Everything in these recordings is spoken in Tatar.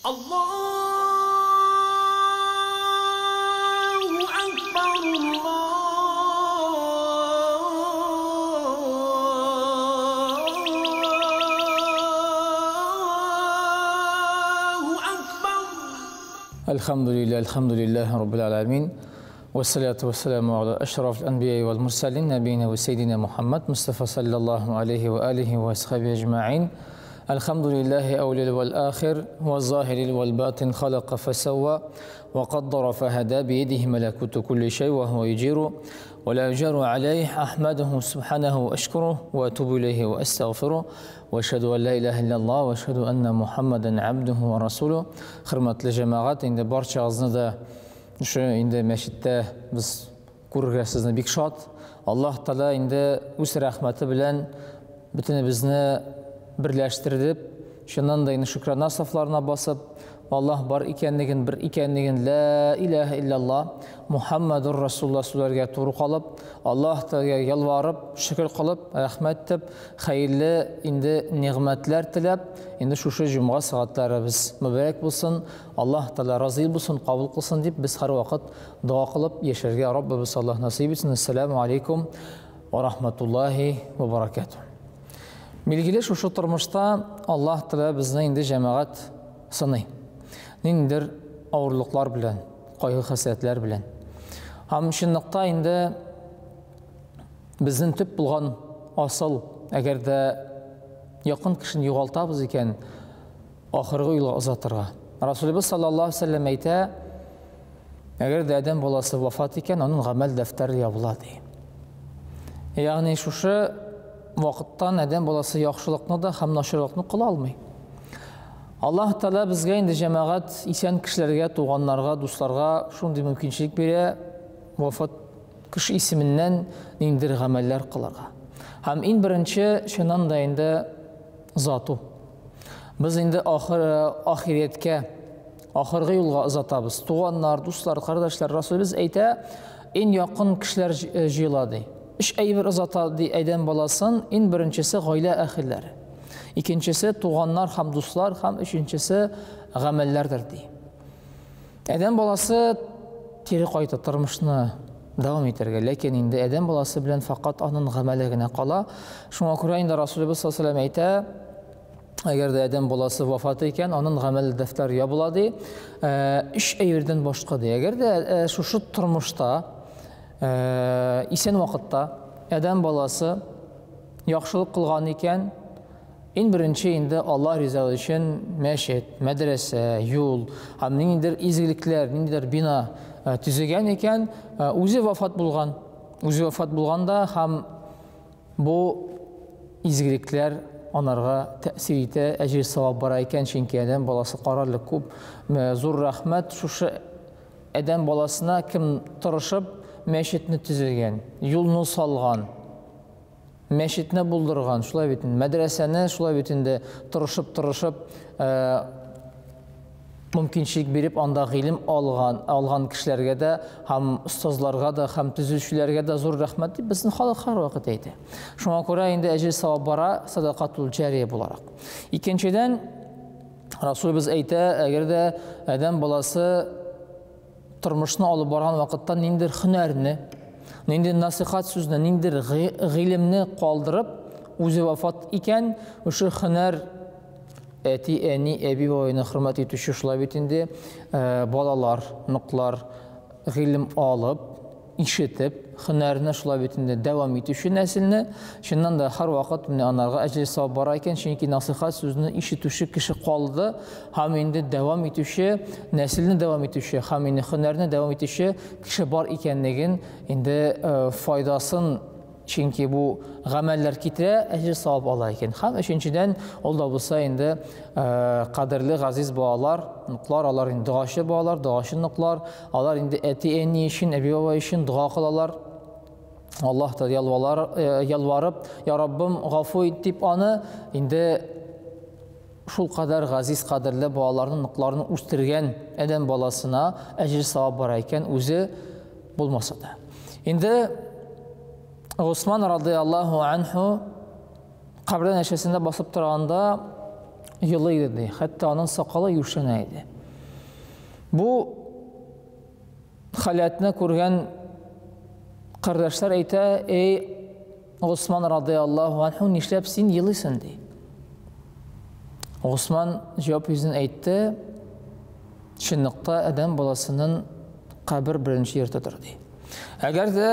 Allahu Akbar, Allahu Akbar. Elhamdülillah, elhamdülillahi Rabbil alemin. Vessalatu vesselamu ala eşrafil enbiya vel mursalin, nebiyina ve seyyidina Muhammed Mustafa sallallahu aleyhi ve alihi ve ashabi ecma'in. Elhamdülillahi evlil vel ahir ve zahiril vel batin halaka fesevva ve kaddara feheda biyedihi melekutu kulli şey ve huve yuciru ve la yucaru aleyh. Ahmeduhu subhanehu ve eşkuruh ve etubu ileyhi ve estağfiruh ve eşhedü en la ilahe illallah ve eşhedü enne Muhammeden abduhu ve rasuluh. Hürmetli cemaat, indi barçağızны da şu инде мәчеттә без күрергә сезне бик шат. Аллаһ Тәгалә инде үз рәхмәте белән бөтенебезне берләштереп, чыннан да инде шөкрана сафларына басып, Аллаһ бар икәнлеген, бер икәнлеген, ла илаһа илляллаһ, Мухаммадур Расулуллаһ сүзләргә туры калып, Аллаһ Тәгаләгә ялварып, шөкер кылып, рәхмәт итеп, хәерле инде нигъмәтләр теләп, инде шушы җомга сәгатьләребез мөбарәк булсын, Аллаһ Тәгалә разый булсын, кабул кылсын дип без һәрвакыт дога кылып яшәргә Раббыбыз Аллаһ насыйп итсен. Ассаламу алейкум ва рахматуллахи ва баракатуһ. Билгеле, шушы тормышта Аллаһ Тәгалә безне инде җәмәгать сыный. Ниндидер авырлыклар белән, кайгы-хәсрәтләр белән. Һәм чынлыкта инде безнең төп булган асыл, әгәр дә якын кешене югалтабыз икән, ахыргы юлга озатырга. Расулыбыз саллаллаһу алейһи ва сәлләм әйтә, әгәр дә адәм баласы вафат икән, аның гамәл дәфтәре ябыла ди. Ягъни шушы вакыттан адәм баласы яхшылыкны да һәм начарлыкны кыла алмый. Аллаһ Тәгалә безгә инде җәмәгать исән кешеләргә, туганнарга, дусларга шундый мөмкинчелек бирә, вафат кеше исеменнән ниндидер гамәлләр кылырга. Һәм иң беренче чыннан да инде зату. Без инде ахирәткә, ахыргы юлга озатабыз. Туганнар, дуслар, кардәшләр, Расулыбыз әйтә, иң якын кешеләр җыела ди. Өч әйбер озата ди адәм баласын, иң беренчесе гаилә әһелләре. Икенчесе туганнар һәм дуслар, һәм өченчесе гамәлләрдер ди. Адәм баласы кире кайта тормышны дәвам итәргә, ләкин инде адәм баласы белән фақат аның гамәле генә кала. Шуңа күрә инде Расулыбыз саллаллаһу алейһи ва сәлләм әйтә, әгәр дә адәм баласы вафат икән, аның гамәл дәфтәре ябыла ди. Өч әйбердән башка ди. Әгәр дә шушы тормышта, исән вакытта адәм баласы яхшылык кылган икән, иң беренче инде Аллаһ ризалыгы өчен мәчет, мәдрәсә, юл һәм ниндидер изгелекләр, ниндидер бина төзегән икән, үзе вафат булган, үзе вафат булганда һәм бу изгелекләр анарга тәэсир итә, әҗер савап бара икән, чөнки адәм баласы карарлык күп. Зур рәхмәт шушы адәм баласына, кем тырышып мәчетне төзегән, юлны салган, мәчетне булдырган, шулай бит инде, мәдрәсәне шулай бит инде тырышып-тырышып, мөмкинчелек биреп анда гыйлем алган кешеләргә дә, һәм остазларга да, һәм төзүчеләргә дә зур рәхмәт дип безнең халык һәрвакыт әйтә. Шуңа күрә инде әҗер савап бара садакатул җария буларак. Икенчедән, Расулыбыз әйтә, әгәр дә адәм баласы тормышны алып барган вакытта ниндидер һөнәрне, ниндидер насыйхат сүзне, ниндидер гыйлемне калдырып, үзе вафат икән, шушы һөнәр әти, әни, әби бабайны хөрмәт итүче шулай бит инде, балалар, ныклар гыйлем алып, ишетеп, һөнәрне шулай бит инде дәвам итүче нәселне, чыннан да һәрвакыт менә анарга әҗер савап бара икән, чөнки насыйхат сүзне ишетүче кеше калды, һәм инде дәвам итүче, нәселне дәвам итүче, һәм инде һөнәрне дәвам итүче кеше бар икәнлеген инде файдасын, чөнки бу гамәлләр китерә, әҗер савап ала икән. Һәм өченчедән, ул да булса инде кадерле газиз балалар, ныклар, алар инде догачы балалар, догачы ныклар, алар инде әти-әни өчен, әби-бабай өчен дога кылалар. Аллаһ та ялварып, Я Раббым, гафу ит дип аны инде шул кадәр газиз, кадерле балаларны, ныкларны үстергән адәм баласына әҗер савап бара икән, үзе булмаса да. Инде Госман радияллаһу анһу кабре нәшәсендә басып торганда елый иде, ди. Хәтта аның сакалы юшәнә иде. Бу халәтне күргән кардәшләр әйтә, эй, Госман радыяллаһу анһу, нишләп син елыйсың, ди. Госман җавап йөзен әйтте, чынлыкта адәм баласының кабер беренче йортыдыр, ди. Әгәр дә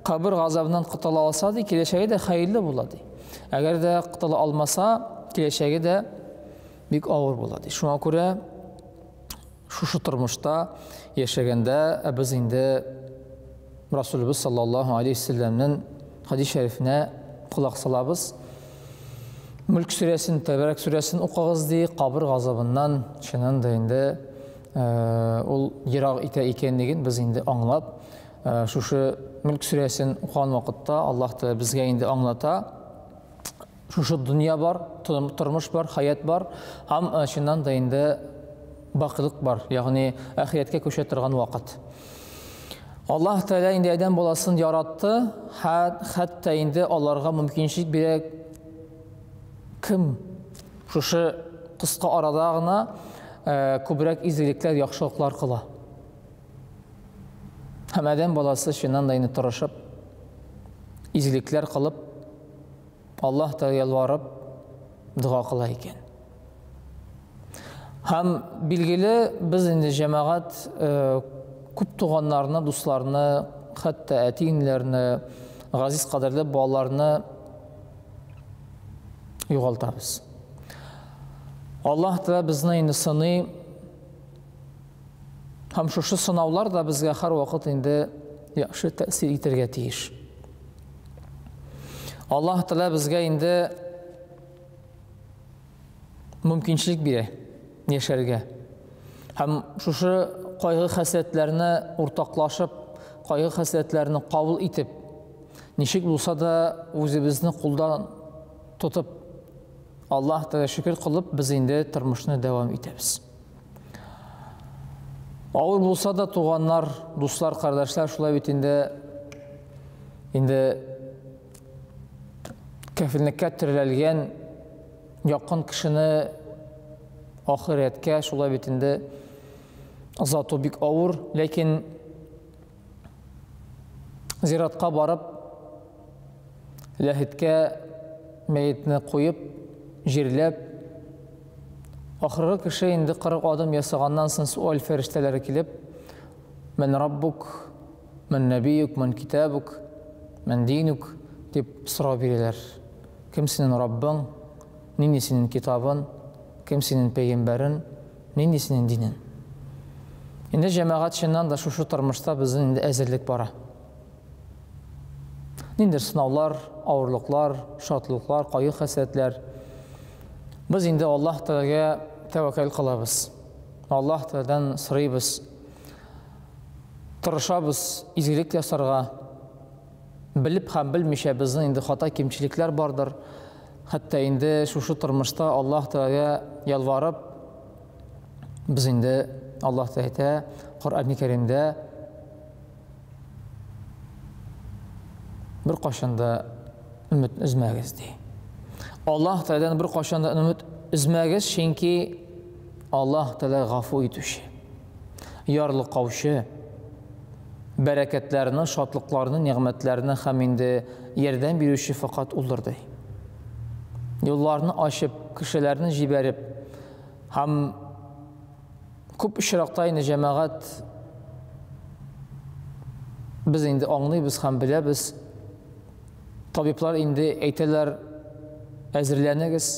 кабер газабыннан котыла алса, ди, киләчәге дә хәерле була, ди. Әгәр дә котыла алмаса, киләчәге дә бик авыр була, ди. Шуңа күрә шушы тормышта яшәгәндә без инде Расулыбыз саллаллаһу алейхи вәсәлләмнең хадис шәрифенә колак салабыз. Мүлк сүрәсен, Тәбәрәк сүрәсен укыгыз ди, кабер газабыннан чыннан да инде ул ерак итә икәнлеген без инде аңлап, шушы Мүлк сүрәсен укыган вакытта Аллаһ Тәгалә безгә инде аңлата, шушы дөнья бар, тормыш бар, хаят бар һәм чыннан да инде бакыйлык бар, ягъни ахирәткә күчә торган вакыт. Аллаһ Тәгалә инде адәм баласын яратты, хәтта инде аларга мөмкинчелек бирә, кем шушы кыска арада гына күбрәк изгелекләр, яхшылыклар кыла. Һәм адәм баласы чыннан да инде тырышып, изгелекләр кылып, Аллаһ Тәгалә ялварып дога кыла икән. Һәм билгеле, без инде җәмәгать күп туганнарны, дусларны, хәтта әти-әниләрне, газиз кадерле балаларны югалтабыз. Аллаһ Тәгалә безне инде сыный. Һәм шушы сынаулар да безгә һәрвакыт инде яхшы тәэсир итәргә тиеш. Аллаһ Тәгалә безгә инде мөмкинчелек бирә яшәргә. Һәм шушы кайгы-хәсрәтләрне уртаклашып, кайгы-хәсрәтләрне кабул итеп, ничек булса да үзебезне кулдан тотып, Аллаһ Тәгалә шөкер кылып, без инде тормышны дәвам итәбез. Авыр булса да туганнар, дуслар, кардәшләр шулай бит инде инде кәфенлеккә тереләлгән якын кешене ахирәткә шулай бит инде озату бик авыр, ләкин зиратка барып ләхеткә мәетне куеп, җирләп, ахыргы кеше инде 40 адым ясаганнан соң суаль фәрештәләре килеп, Мән раббук, мән нәбиюк, мән китабук, мән динук дип сорау бирәләр. Кем синең Раббың, нинди синең китабын, кем синең пәйгамбәрен, нинди синең динен? Инде җәмәгать чыннан да шушы тормышта безнең инде әзерлек бара. Ниндидер сынаулар, авырлыклар, шатлыклар, кайгы-хәсрәтләр. Без инде Аллаһ Тәгаләгә тәвәккәл кылабыз. Аллаһ Тәгаләдән сорыйбыз. Тырышабыз изгелек ясарга. Белеп һәм белмичә безнең инде хата кимчелекләр бардыр. Хәтта инде шушы тормышта Аллаһ Тәгаләгә ялварып, без инде Аллаһ Тәгалә әйтә, Коръән Кәримдә Бер кашан да өмет өзмәгез ди. Аллаһ Тәгаләдән бер кашан да өмет өзмәгез, чөнки Аллаһ Тәгалә гафу итүче, ярлыкаучы, бәрәкәтләрне, шатлыкларны, нигъмәтләрне һәм инде ярдәм бирүче факат улдыр ди. Юлларны ачып, кешеләрне җибәреп һәм Күп очракта инде җәмәгать без инде аңлыйбыз һәм беләбез. Табиблар инде әйтәләр, әзерләнегез.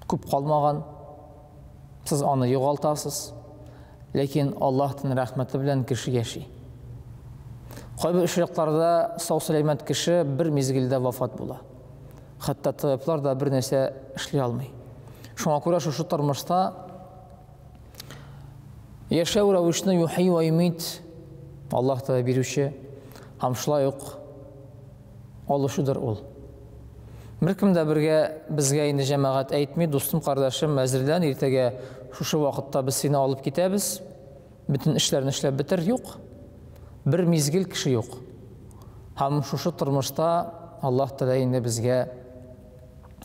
Күп калмаган. Сез аны югалтасыз. Ләкин Аллаһтан рәхмәте белән кеше яши. Кайбер очракларда сау-сәламәт кеше бер мизгелдә вафат була. Хәтта табиблар да бер нәрсә эшли алмый. Шуңа күрә шушы тормышта яшәү рәвешне юхи ва юмит Аллаһ Тәгалә бирүче һәм шулай ук алучыдыр ул. Беркем дә бергә безгә инде җәмәгать әйтми, дустым, кардәшем, әзерлән, иртәгә шушы вакытта без сине алып китәбез. Бөтен эшләрне эшләп бетер, юк. Бер мизгел кеше юк. Һәм шушы тормышта Аллаһ Тәгалә инде безгә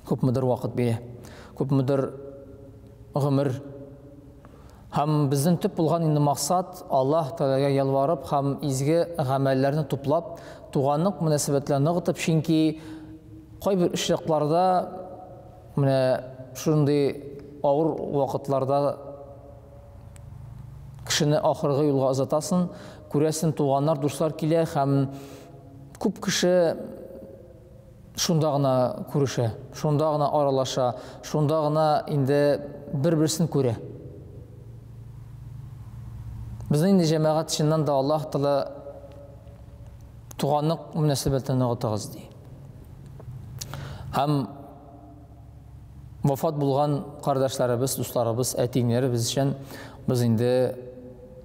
күпмедер вакыт бирә. күпмедер гомер. Һәм безнең төп булган инде максат Аллаһ Тәгаләгә ялварып һәм изге гамәлләрне туплап, туганлык мөнәсәбәтләрен ныгытып, чөнки кайбер очракларда менә шундый авыр вакытларда кешене ахыргы юлга озатасың, күрәсең, туганнар, дуслар килә һәм күп кеше шунда гына күрешә, шунда гына аралаша, шунда гына инде бер-берсен күрә. Безнең инде җәмәгать чыннан да Аллаһ Тәгалә туганлык мөнәсәбәтен ныгытыгыз ди. Һәм вафат булган кардәшләребез, дусларыбыз, әти-әниләребез өчен без инде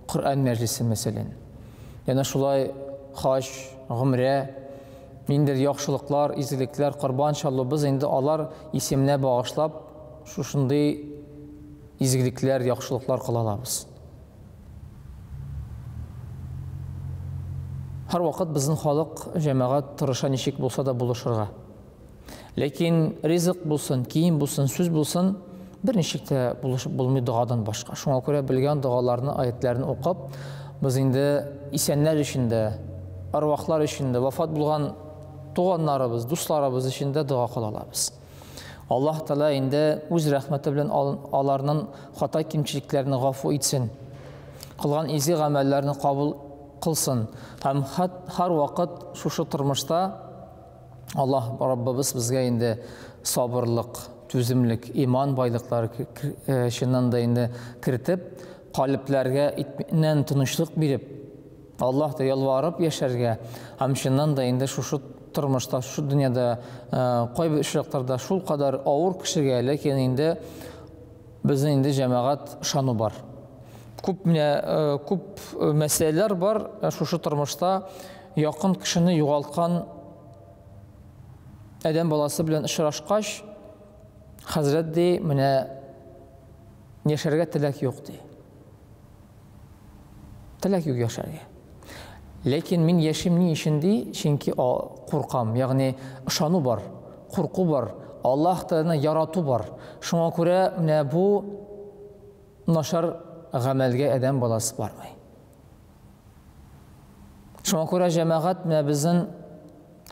Коръән мәҗлесе мәсәлән. Яна шулай хаҗ, гомрә, ниндидер яхшылыклар, изгелекләр, корбан чалу, без инде алар исеменә багышлап шушындый изгелекләр, яхшылыклар кыла алабыз. Һәрвакыт безнең халык, җәмәгать тырыша ничек булса да булышырга. Ләкин ризык булсын, кием булсын, сүз булсын, берничек тә булышып булмый догадан башка. Шуңа күрә белгән догаларны, аятләрне укып, без инде исәннәр өчен дә, арвахлар өчен дә, вафат булган туганнарыбыз, дусларыбыз өчен дә дога кыла алабыз. Аллаһ Тәгалә инде үз рәхмәте белән аларның хата кимчелекләрен гафу итсен. Кылган изге гамәлләрне кабул кылсын. Һәм һәрвакыт шушы тормышта Аллаһ Раббыбыз безгә инде сабырлык, түземлек, иман байлыклары чыннан да инде кертеп, калебләргә итминан тынычлык биреп, Аллаһ та ялварып яшәргә һәм чыннан да инде шушы тормышта, шушы дөньяда кайбер очракларда шул кадәр авыр кешегә, ләкин инде безнең инде җәмәгать ышану бар. Күп менә күп мәсьәләләр бар шушы тормышта якын кешене югалткан адәм баласы белән очрашкач, хәзрәт ди, менә яшәргә теләк юк ди. Теләк юк яшәргә. Ләкин мин яшим ни өчен ди? Чөнки куркам, ягъни ышану бар, курку бар, Аллаһ Тәгаләне ярату бар. Шуңа күрә менә бу начар гамәлгә адәм баласы бармый. Шуңа күрә җәмәгать менә безнең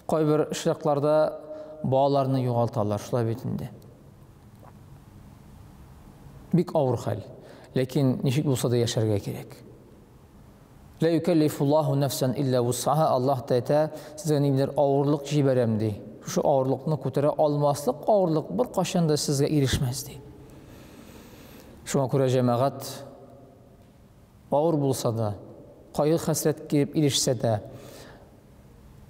кайбер очракларда балаларны югалталар, шулай бит инде. Бик авыр хәл. Ләкин ничек булса да яшәргә кирәк. Ла юкәллифуллаһу нәфсән илля вусаһа. Аллаһ та әйтә, сезгә ниндидер авырлык җибәрәм ди. Шушы авырлыкны күтәрә алмаслык авырлык беркайчан да сезгә ирешмәс ди. Шуңа күрә җәмәгать авыр булса да, кайгы-хәсрәт килеп ирешсә дә,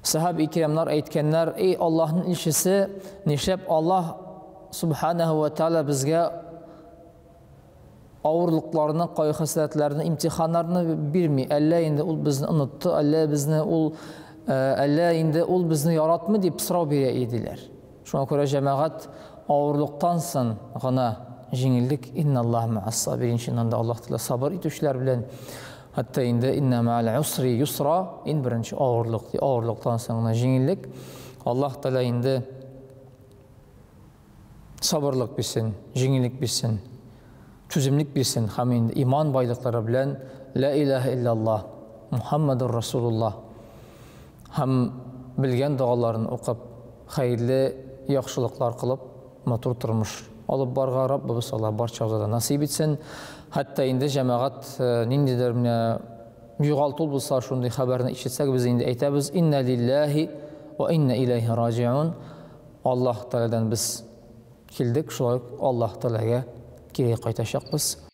сахаб икрамнар әйткәннәр, эй Аллаһның илчесе, нишләп Аллаһ субханаһу ва тааля безгә авырлыкларны, кайгы-хәсрәтләрне, имтиханнарны бирми? Әллә инде ул безне онытты, әллә безне ул әллә инде ул безне яратмый дип сорау бирә иделәр. Шуңа күрә җәмәгать авырлыктан соң гына җиңеллек, инналлаһ мә'ас сабирин, чыннан да Аллаһ Тәгалә сабыр итүчеләр белән. Хәтта инде инна мә'ал усри юсра, иң беренче авырлык, авырлыктан соң гына җиңеллек. Аллаһ Тәгалә инде сабырлык бирсен, җиңеллек бирсен, түземлек бирсен һәм инде иман байлыклары белән ла илаһа иллаллаһ Мухаммадур Расулуллаһ һәм белгән догаларын укып, хәерле яхшылыклар кылып, матур тормыш алып барга Раббыбыз Аллаһ барчабызга да насыйп итсен. Хәтта инде җәмәгать ниндидер менә югалту булса, шундый хәбәрне ишетсәк, без инде әйтәбез: Инна лиллаһи ва инна иләйһи раҗиун. Аллаһ Тәгаләдән без килдек, шулай ук Аллаһ Тәгаләгә кире кайтачакбыз.